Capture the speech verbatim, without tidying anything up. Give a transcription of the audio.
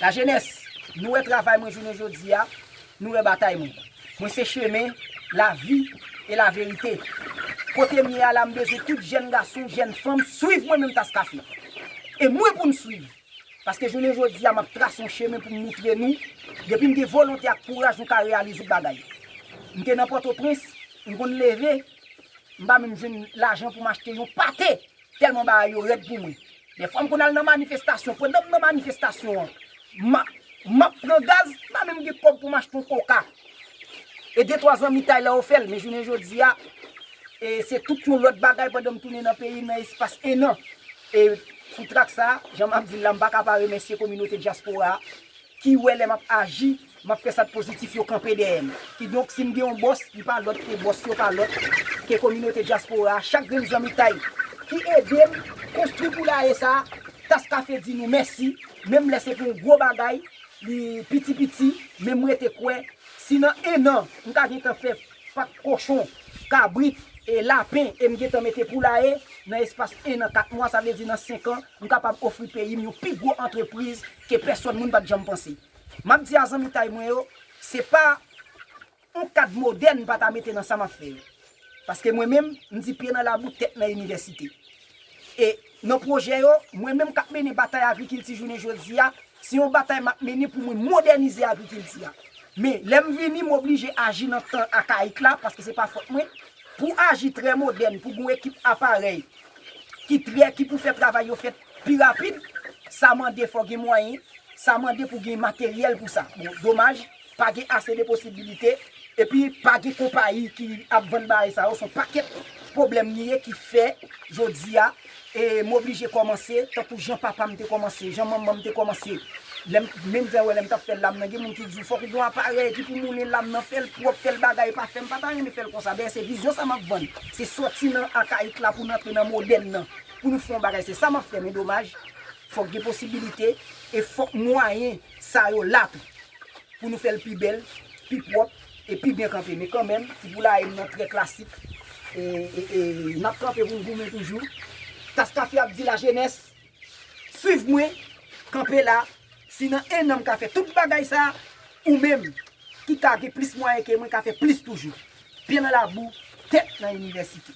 Lajenès, nou wè travay mwen jounen jodi a, nou wè batay mwen. Mwen se chemen, lavi e laverite. Kote m ye a la, m bezwen tout jèn gason, jèn fanm swiv mwen menm Taskafe. E mwen pou n swiv. Paske jounen jodi a, m ap trase yon chemen pou m moutre nou, depi n gen volonte ak kouraj, nou ka reyalize tout bagay. M te nan Pòtoprens, m konn leve, m pa menm jwenn lajan pou m achte yon pate. Tèlman bagay yo rèd pou mwen. Dèfwa m konn al nan manifestasyon. Pandan m nan manifestasyon an, m ap, m ap pran gaz, m pa menm gen kòb pou m achte yon koka. E de twa zanmitay la ofèl, men jounen jodi a, e se tout yon lòt bagay pandan m tounen nan peyi m nan espas en an. E sou trak sa, jan m ap di l la, m pa ka pa remèsye kominote dyaspora a, ki wè lè m ap aji, m ap fè sa k pozitif, yo kanpe dèyè m. Kidonk, si m gen yon bòs, li pa lòt ke bòs yo pa lòt ke kominote dyaspora a, chak grenn zanmitay ki ede m konstwi poulaye sa a, Taskafe di nou mèsi, menm lè se pou yon gwo bagay, li piti piti, men m rete kwè, si nan en an, m ka gentan fè pat kochon, kabrit, e lapen, e m gentan mete poulaye, nan espas en an, kat mwa, sa vle di nan senk an, m kapab ofri peyi m yon pi gwo antrepriz ke pèsòn moun pa t janm panse. M ap di a zanmitay mwen yo, se pa yon kad modèn m pa ta mete nan sa m ap fè yo. Paske mwen menm, m di pye nan labou, tèt nan inivèsite. E nan pwojè yo, mwen menm k ap mennen batay agrikilti jounen jodi a, se yon batay m ap mennen pou mwen modènize agrikilti a. Men, lè m vini, m oblije aji nan tan akayik la, paske se pa fòt mwen. Pou aji trè modèn, pou gen yon ekip aparèy ki trè, ki pou fè travay yo fèt pi rapid, sa mande fò gen mwayen, sa mande pou gen materyèl pou sa. Bon, domaj, pa gen ase de posibilite, epi pa gen konpayi ki ap vann bagay sa yo, se yon pakèt pwoblèm li ye ki fè, jodi a, e m oblije kòmanse, tankou jan papa m te kòmanse, jan manman m te kòmanse. Lè m, menm jan wè lè m t ap fè lam nan, gen moun ki di w, fòk ou gen yon aparèy ki pou moulen lam nan, fè l pwòp, fè l bagay pafè. M pa ta renmen fè l konsa. Dayè, se vizyon sa m ap vann. Se sòti nan akayik la pou n antre nan modèn nan. Pou nou fè yon bagay, se sa m ap fè, men domaj, fòk gen posibilite e fòk mwayen sa yo la tou. Pou nou fè l pi bèl, pi pwòp e pi byen kanpe. Men kanmenm, ti poulaye m nan trè klasik. E, e, e, n ap kanpe pou n goumen toujou. Taskafe ap di lajenès, swiv mwen, kanpe la. Si nan en an m ka fè tout bagay sa, ou menm ki ka gen plis mwayen ke mwen ka fè plis toujou. Pye nan labou, tèt nan inivèsite.